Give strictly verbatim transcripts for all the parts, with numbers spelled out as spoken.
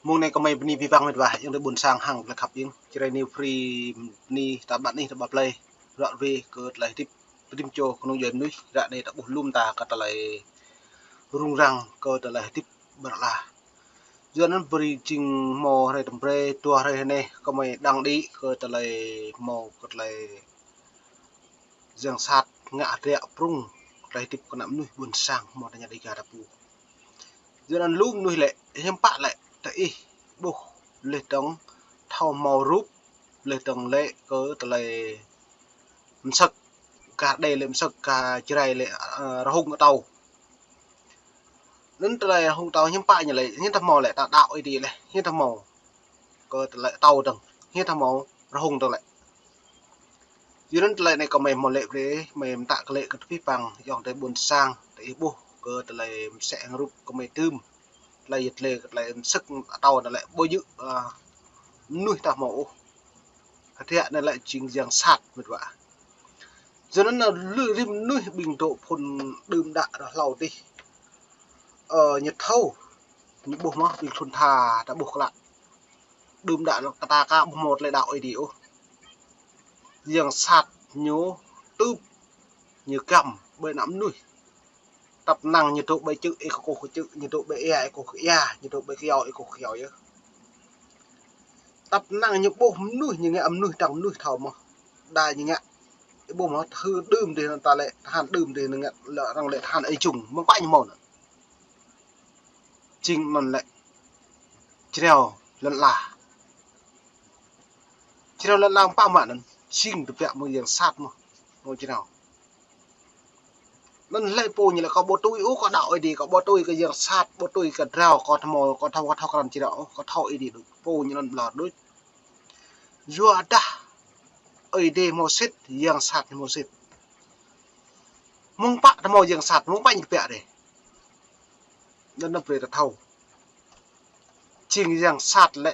Mông anai kơmơi bơni abih bang met wa, ayŏng adơi ƀôn sang hăng tơlơi khăp ing. Či rai ñu pơri bơni ta ƀă anih ta ƀă plơi. Ră ruai kơ tơlơi hơdip, pơđĭm čô kơnung djuai mơnuih, ră anai ta ƀuh lŏm ta kơ tơlơi rŭng răng, kơ tơlơi hơdip ƀơi lŏn ala. Yua anŭn brơi jing hmâo hrơi tơm brơi, dua hrơi hrơi anai, kơmơi đang đĭ kơ tơlơi hmâo kơ tơlơi yang sat ngă hơdră prŭng tơlơi hơdip kơ ană mơnuih ƀôn sang hmâo tơña Dêga ta pô. Yua anŭn lu mơnuih lĕ, hiư̆m pă lĕ, tơ ih ƀuh laih dơ̆ng thâo hmâo rup, laih dơ̆ng lĕ kơ tơlơi mơsơ̆k, gah Đê lĕ mơsơ̆k, gah Jrai lĕ, ơ, rơhung atâo. Anŭn tơlơi rơhung atâo hiư̆m pă ñu lĕ, hiư̆m ta hmâo lĕ, ta đaŏ Ơi Adai lĕ, hiư̆m ta hmâo kơ tơlơi atâo dơ̆ng, hiư̆m ta hmâo rơhung dơ̆ng lĕ. Yua anŭn tơlơi anai kơmơi hmâo lĕ brơi, mơi mơtă kơ lĕ kơ abih bang ayŏng adơi ƀôn sang, tơ ih ƀuh kơ tơlơi mơsĕ hăng rup kơmơi tơm, tơlơi yơh lĕ kơ tơlơi mơsơ̆k atâo anŭn lĕ ƀu djơ̆, ơ, mơnuih ta hmâo ôh. Hơdră anŭn lĕ jing yang sat met wa. Yua anŭn lu rĭm mơnuih ƀing dŏ phŭn đưm đă ră hlâo adih. Ơ, ñu thâo, ñu ƀuh mơ̆, ƀing thŭn tha, ta ƀuh klă. Đưm đă ră kơ ta aka ƀu hmâo tơlơi đaŏ Ơi Adai ôh. Yang sat ñu tŭp, ñu găm ƀơi ană mơnuih. Tăp năng ñu dŏ ƀơi čư̆, ih kơkuh kơ čư̆, ñu dŏ ƀơi ia, ih kơkuh kơ ia, ñu dŏ ƀơi kyâo, ih kơkuh kơ kyâo yơh. Tăp năng ñu ƀuh mơnuih, ñu ngă mơnuih, tơdang mơnuih thâo mơ̆. Đa ñu ngă, ih ƀuh mơ̆, thư đưm adih anŭn ta lĕ, tơhan đưm adih anŭn ngă, lĕ arăng lĕ tơhan ơi jŭng, mơ̆ng pă ñu hmâo anŭn. Jing anŭn lĕ jrao lŏn ala. Jrao lŏn ala mơ̆ng pă mă anŭn, jing tơbiă mơ̆ng yang sat mơ̆, mơ̆ng jrao. Anŭn hlơi pô ñu lĕ kâo ƀu tui ôh, kâo đaŏ Ơi Adai, kâo ƀu tui kơ yang sat, ƀu tui kơ jrao, kâo thâo hmâo, kâo thâo, kâo thâo krăn jrao ôh, kâo thâo Ơi Adai đôč. Pô ñu anŭn ƀlŏr đôč. Yua dah Ơi Adai hmâo sĭt, yang sat hmâo sĭt. Mơ̆ng pă ta hmâo yang sat, mơ̆ng pă ñu tơbiă adih. Anŭn brơi ta thâo. Jing yang sat lĕ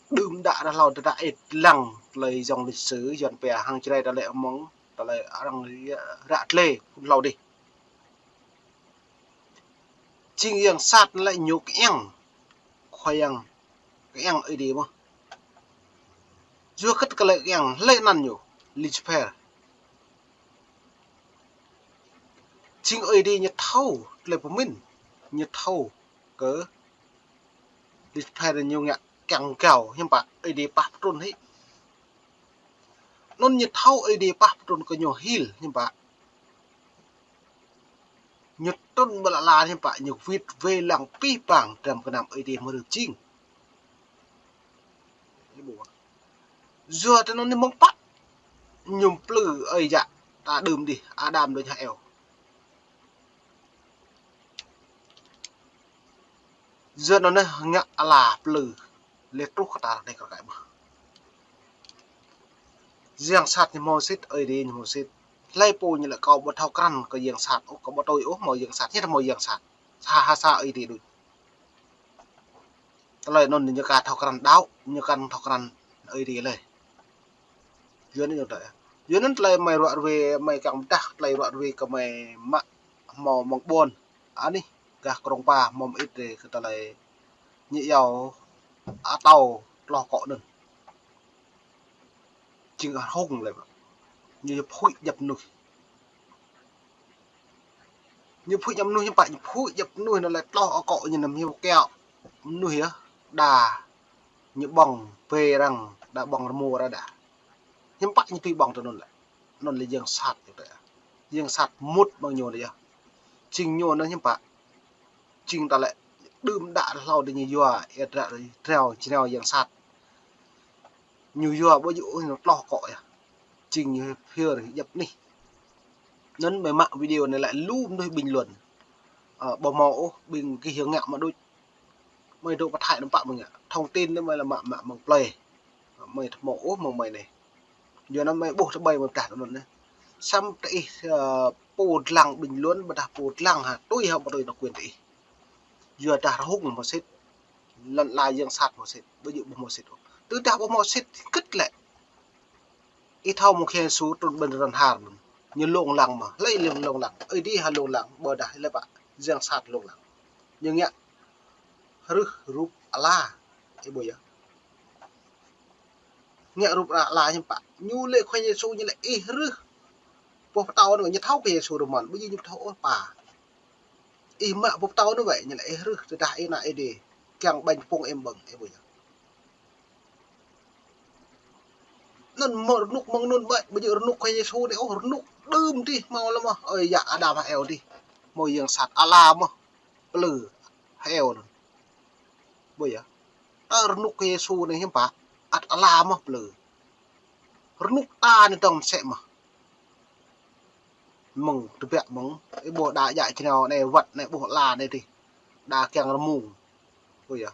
đưm đă ră hlâo ta đaŏ ih lăng tơlơi yŏng lịch sử, Yuan pia hăng Jrai ta lĕ mơ̆ng tơlơi arăng ră tlê phŭn hlâo adih. Jing yang sat lĕ ñu kiăng, Khua Yang kiăng Ơi Adai mơ̆. Yua kơ tơlơi kiăng, hlơi anăn ñu, Lucifer. Jing Ơi Adai ñu thâo tơlơi pơmĭn, ñu thâo kơ Lucifer ñu ngă kiăng gao, hiư̆m pă Ơi Adai pah pơtrŭn hĭ. Anŭn ñu thâo Ơi Adai pah pơtrŭn kơ ñu hil, hiư̆m pă. Ñu trŭn ƀơi lŏn ala hiư̆m pă, ñu wĭt wai lăng abih bang dram gơnam Ơi Adai mơ̆ rơp jing. Yua tơ anŭn anai mơ̆ng pă ñu plư ơi yă ta đưm adih, Adam đôč hăng Êwa. Yua anŭn anai ngă ala plư lĕ truh kơ ta ră anai kơ rơkai mơ̆. Yang sat ñu hmâo sĭt, Ơi Adai ñu hmâo sĭt. Hlơi pô ñu lĕ kâo ƀu thâo krăn kơ yang sat ôh, kâo ƀu tui ôh hmâo yang sat, hiư̆m ta hmâo yang sat. Sa ha sa Ơi Adai đôč. Tơlơi anŭn ñu aka thâo krăn đaŏ, ñu aka thâo krăn Ơi Adai lĕ. Yua anŭn ñu tơlơi. Yua anŭn tơlơi mơi ră ruai, mơi kiăng pơdah tơlơi ră ruai kơ mơi mă hmâo mơ̆ng ƀôn. Anih gah Krông Pa hmâo mơit rai kơ tơlơi ñu iâu atâo tloh akŏ anŭn. Jing rơhung lĕ. Ñu phui djăp mơnuih. Ñu phui djăp mơnuih, hiư̆m pă ñu phui djăp mơnuih anŭn lĕ tloh akŏ ñu anăm hiu kiaŏ mơnuih yơh. Đa ñu ƀơ̆ng bê arăng, đa ƀơ̆ng rơmô arăng đa. Hiư̆m pă ñu tui ƀơ̆ng tơ anŭn lĕ. Anŭn lĕ yang sat ñu tơ. Yang sat mŭt ƀơ̆ng ñu tơ yơh. Jing ñu anŭn hiư̆m pă. Jing ta lĕ đưm đă ră hlâo adih ñu yua, ia dră, jrao, jrao yang sat. Ñu yua ƀu djơ̆ ôh ñu tloh akŏ yơh. Jing ñu phiơr djăp anih. Anŭn mơi mă video anai lĕ lu mơnuih bình luận. Ơ, ƀu hmâo ôh, ƀing gih yơh ngă mă đôč. Mơi dŏ pơ Thái anŭn pă mơ̆ng ngă. Thông tin anai mơi lĕ mă, mă mơ̆ng plơi. Mơi ƀu hmâo ôh mơ̆ng mơi anai. Yua anŭn mơi ƀuh tơƀai mơi pơdah tơ anŭn anai. Samơ̆ tơ ih, ơ, pô dlăng bình luận, ƀôdah pô dlăng ha, tui ha, ƀu tui anŭn quyền tơ ih. Yua dah rơhung hmâo sĭt. Lŏn ala yang sat hmâo sĭt, ƀu djơ̆ ƀu hmâo sĭt ôh. Tơdah ƀu hmâo sĭt, hơget lĕ. Ih thâo mơ̆ng Khua Yang Yêsu trŭn ƀơi rơnŭk har anŭn. Ñu lông lăng mơ̆, hlơi lông lăng, Ơi Adai ha lông lăng, ƀôdah hlơi pă, yang sat lông lăng. Ñu ngă hrih rup ala. Ih ƀuh yơh. Ngă rup ala hiư̆m pă. Ñu lĕ Khua Yêsu ñu lĕ ih hrih. Boh pơtâo anŭn ñu thâo Khua Yêsu rơmon, ƀu djơ̆ ñu thâo ôh pă. Ih mă boh pơtâo anŭn wơ̆t, ñu lĕ ih hrih tơdah ih ană Ơi Adai. Kiăng ƀañ tơpŭng ih ƀơ̆ng, ih ƀuh yơh. Anŭn mơ̆ rơnŭk mơ̆ng anŭn ƀĕ, ƀu djơ̆ rơnŭk Khua Yêsu anai ôh, rơnŭk đưm dih hmâo lĕ mơ̆, ơi yă Adam H'Êwa dih. Hmâo yang sat ala mơ̆, plư H'Êwa anŭn. Ƀuh yơh. Ơ rơnŭk Khua Yêsu anai hiư̆m pă, ăt ala mơ̆ plư. Rơnŭk ta anai dơ̆ng mơsĕ mơ̆. Mơ̆ng tơbiă mơ̆ng, ih ƀuh đa djă jrao anai wơ̆t anai ƀuh ala anai dih. Đa kiăng rơmung. Ƀuh yơh.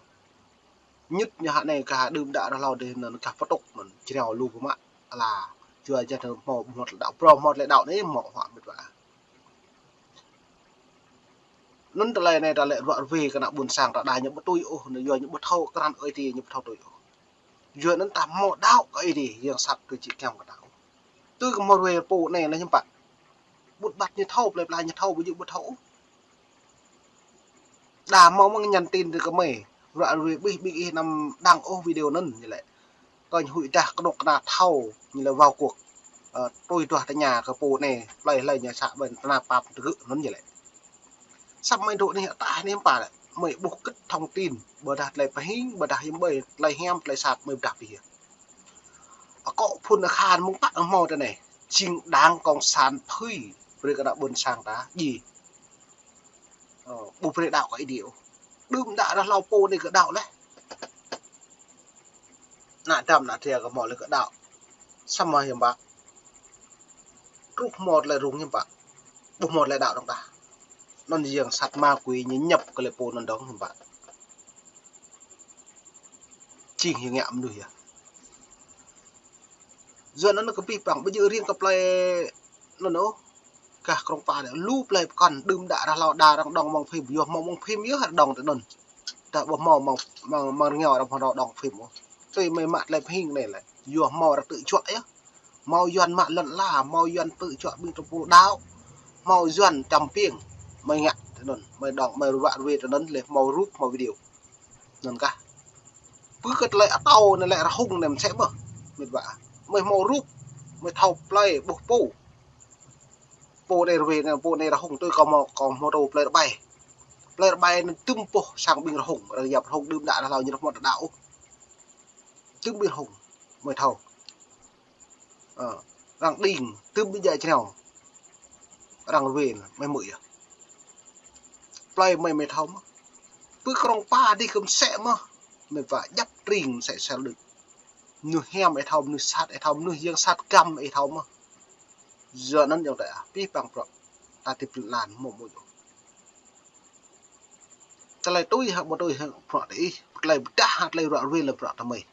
Ñŭt ñu hă anai kah đưm đă rơhlâo dih anŭn kah pơtŭk anŭn jrao lu pơmă ala. Jua jăh anŭn hmâo ƀu hmâo tơlơi đaŏ, brâo hmâo tơlơi đaŏ anai hmâo hă mĕt wa. Anŭn tơlơi anai ta lĕ ruă rơwe kơ ană ƀôn sang ta đa ñu ƀu tui ôh, anŭn yua ñu ƀu thâo krăn Ơi Adai ñu ƀu thâo tui ôh. Yua anŭn ta hmâo đaŏ kơ Ơi Adai, yang sat kơ či kiăng kơ ta ôh. Tui kơ hmâo rơwe pô anai lĕ hiư̆m pă. Ƀut ƀat ñu thâo, plơi pla ñu thâo, ƀu djơ̆ ƀu thâo ôh. Đa hmâo mơ̆ng nhắn tin tui kơ mơi. Ruă rơwe ƀih ƀing ih anăm đăng ôh video anŭn ñu lĕ. Kơnh huĭ dah kơnuk kơna thâo ñu lĕ vào cuộc. Ơ, tui duah tơña kơ pô anai, plơi hlơi ñu să ƀơi tơnap tap tơgŭ anŭn ñu lĕ. Samơ̆ mơi dŏ anai ta anai hiư̆m pă lĕ. Mơi ƀuh kơ̆t thông tin, ƀôdah tơlơi pơhing, ƀôdah hiư̆m ƀơi, tơlơi hiam, tơlơi sat mơi ƀuh pih yơh. Akŏ phŭn akhan mơ̆ng pă hmâo tơ anai. Jing đảng cộng sản phui brơi kơ ană ƀôn sang ta djai. Ơ, ƀu brơi đaŏ kơ Ơi Adai ôh. Đưm đă rơhlâo pô anai kơ đaŏ laih. Ană Adam ană Ơi Adai kơ hmâo lĕ kơ đaŏ. Samơ̆ hiư̆m pă. Truh hmâo tơlơi rŭng hiư̆m pă. Ƀu hmâo tơlơi đaŏ dơ̆ng tah. Anŭn yang sat ma quỷ ñu ñăp kơ lĕ pô anŭn dơ̆ng hiư̆m pă. Jing hiư̆m ngă mơnuih yơh. Yua anŭn kơ pih păng ƀu djơ̆ riêng kơ plơi anŭn ôh. Kah krông Pa anai lu plơi pơkŏn đưm đă rơhlâo đa arăng dŏng mơ̆ng phim, yua hmâo mơ̆ng phim yơh arăng dŏng tơ anŭn. Dah ƀu hmâo mơ̆ng, mơ̆ng, mơ̆ng rơngiao arăng ƀu dŏng phim ôh. Tui mơi mă tơlơi pơhing anai lĕ. Yua hmâo arăng tơčuă yơh. Hmâo Yuan mă lŏn ala, hmâo Yuan tơčuă ƀing tơpul đaŏ. Hmâo Yuan čăm piêng. Mơi ngă tơ anŭn, mơi dŏng, mơi ruă rơwe tơ anŭn lĕ hmâo rup, hmâo video. Anŭn kah. Pơ kơ tơlơi atâo anai lĕ rơhung anai mơsĕ mơ̆. Mĕt wa. Mơi hmâo rup, mơi thâo plơi ƀuh pô. Pô anai rơwe anai, pô anai rơhung tui kâo hmâo, kâo hmâo tơ plơi rơbai. Plơi rơbai anai tŭm pô sang ƀing rơhung, arăng yap rơhung đưm đă rơhlâo ñu hmâo tơlơi đaŏ ôh. Tŭm ƀing rơhung, mơi thâo. Ơ, arăng đing, tŭm ƀing djă jrao. Arăng rơwe anai, mơi hmư̆ yơh. Plơi mơi mơi thâo mơ̆. Pơ krông Pa dih kơ mơsĕ mơ̆. Mơi wa djăp tring mơsĕ sel đôč. Mơnuih hiam ih thâo, mơnuih sat ih thâo, mơnuih yang sat găm ih thâo mơ̆. Yua anŭn ayŏng adơi ah, pih păng bruă. Ta hơdip lŏn ala mơ̆ mơ̆. Tơlơi tui hă ƀu tui hă bruă tơ ih, tơlơi pơdah hă tơlơi ruă rơwe lĕ bruă tơ mơi.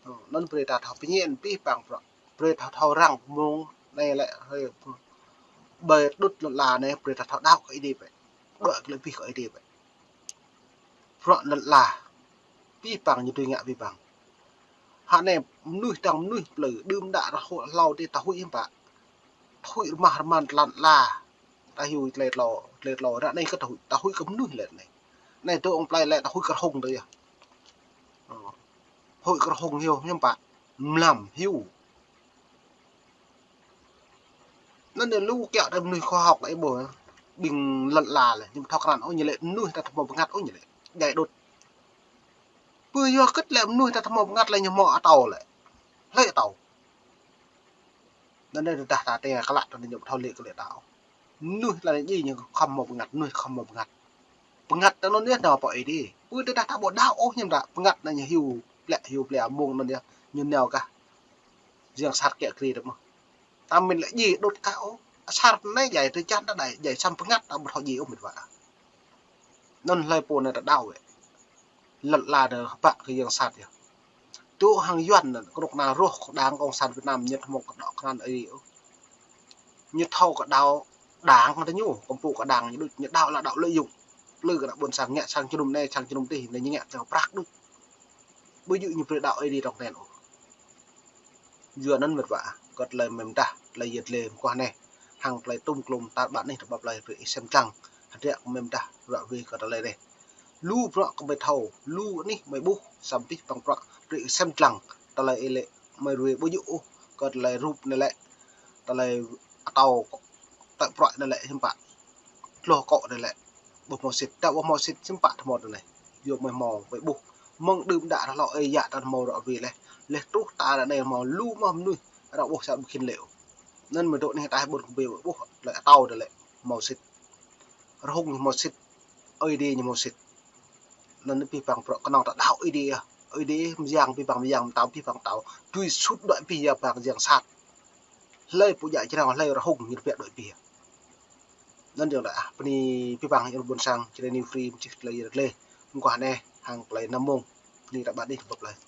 Ơ, anŭn brơi ta thâo pơñen pih păng bruă. Brơi ta thâo răng mơ̆ng anai lĕ, hơi, ƀơi đŭt lŏn ala anai, brơi ta thâo đaŏ kơ Ơi Adai bĕ. Đuaĭ kơ lĕ pih kơ Ơi Adai bĕ. Bruă lŏn ala. Pih păng ñu tui ngă pih păng. Hă anai mơnuih dơ̆ng mơnuih plư, đưm đă rơhlâo, hlâo dih ta huĭ hiư̆m pă. Ta huĭ rơmah rơman tơlơi ala. Ta hyu tơlơi tlâo, tơlơi tlâo, ră anai kơ ta huĭ, ta huĭ kơ mơnuih lĕ anai. Anai tơ ƀing plơi lĕ ta huĭ kơ rơhung tơ yơh. Ơ. Huĭ kơ rơhung hyu hiư̆m pă. Mlam hyu. Anŭn anai lu kiăng tơ mơnuih khoa học lĕ ih ƀuh. Ƀing lŏn ala lĕ, ñu ƀu thâo krăn ôh ñu lĕ mơnuih ta ƀu hmâo bơngăt ôh ñu lĕ. Djai đŭt. Pơ yua kơ lĕ mơnuih ta ƀu hmâo bơngăt lĕ ñu hmâo atâo lĕ. Hlơi atâo. Anŭn anai tơdah ta tơña klă tơ anai ñu ƀu thâo lĕ kơ lĕ ta ôh. Mơnuih lĕ anai djai ñu khŏm hmâo bơngăt, mơnuih khŏm hmâo bơngăt. Bơngăt tơ anŭn yơh nao pơ Ơi Adai. Pơ tơdah ta ƀu đaŏ ôh hiư̆m ta, bơngăt anai ñu hyu, plĕ hyu, plĕ mông anŭn yơh, ñu nao kah. Yang sat kiăng kri tơ mơ̆. Ta mĭn lĕ djai đŭt kah ôh. Asar anai djai tơ čan ta đai, djai samơ̆ bơngăt ta ƀu thâo djai ôh mĕt wa. Anŭn hlơi pô anai ta đaŏ wơ̆t. Lŏn ala anai hơpă kơ yang sat yơh. Tơ hăng Yuan anŭn, kơnuk kơna rŏh kơ đảng cộng sản Việt Nam ñu ƀu hmâo kơ đaŏ krăn Ơi Adai ôh. Ñu thâo kơ đaŏ đảng kơ ñu, kơmpŭ kơ đảng ñu đôč, ñu đaŏ lĕ đaŏ lợi dụng. Plư kơ ană ƀôn sang ngă sang jơnum anai, sang jơnum dih, anai ñu ngă sang prăk đôč. Ƀu djơ̆ ñu brơi đaŏ Ơi Adai trong ten ôh. Yua anŭn mĕt wa, kơ tơlơi mơ̆ng tah, tơlơi yơh tơlơi mơguah anai. Hăng tơlơi tŭm klum tar ƀar anih tơ ƀap plơi brơi ih sem čang. Hơdră kơ mơ̆ng tah, ruă rơwe kơ tơlơi anai. Lu bruă kơ mơi thâo, lu anih mơi ƀuh, samơ̆ pih păng bruă, brơi sem lăng, tơlơi ih lĕ, mơi ruai ƀu djơ̆ ôh, kơ tơlơi rup anai lĕ, tơlơi atâo, tơlơi bruă anai lĕ, hiư̆m pă. Tloh akŏ anai lĕ, ƀu hmâo sĭt, ta ƀu hmâo sĭt, hiư̆m pă tơhmô anai. Yua mơi hmâo, mơi ƀuh, mơ̆ng đưm đă ră hlâo ơi yă ta hmâo ră ruai laih, laih truh ta ră anai hmâo lu mơ̆n mơnuih, ră ƀuh sa ƀu khĭn lĕ ôh. Anŭn mơi dŏ anih ataih ƀôn kơbê ƀuh, tơlơi atâo anai lĕ, hmâo sĭt. Rơhŭng ñu hmâo sĭt, Ơi Adai ñu hmâo sĭt. Anŭn pih păng bruă kơnơ̆ng ta đaŏ Ơi Adai, Ơi Adai mơyang pih păng mơyang, mơtao pih păng mơtao. Tui sut đuaĭ pih ya păng yang sat. Hlơi pô djă jrao, hlơi rơhŭng ñu rơpiă đuaĭ pih. Anŭn yơh đa ah, bơni pih păng yang ƀôn sang, Jrai New Free, mơčih tơlơi yơh lĕ. Mơguah anai, hăng tơlơi năm mông. Bơni ta ƀă anih, bye bye.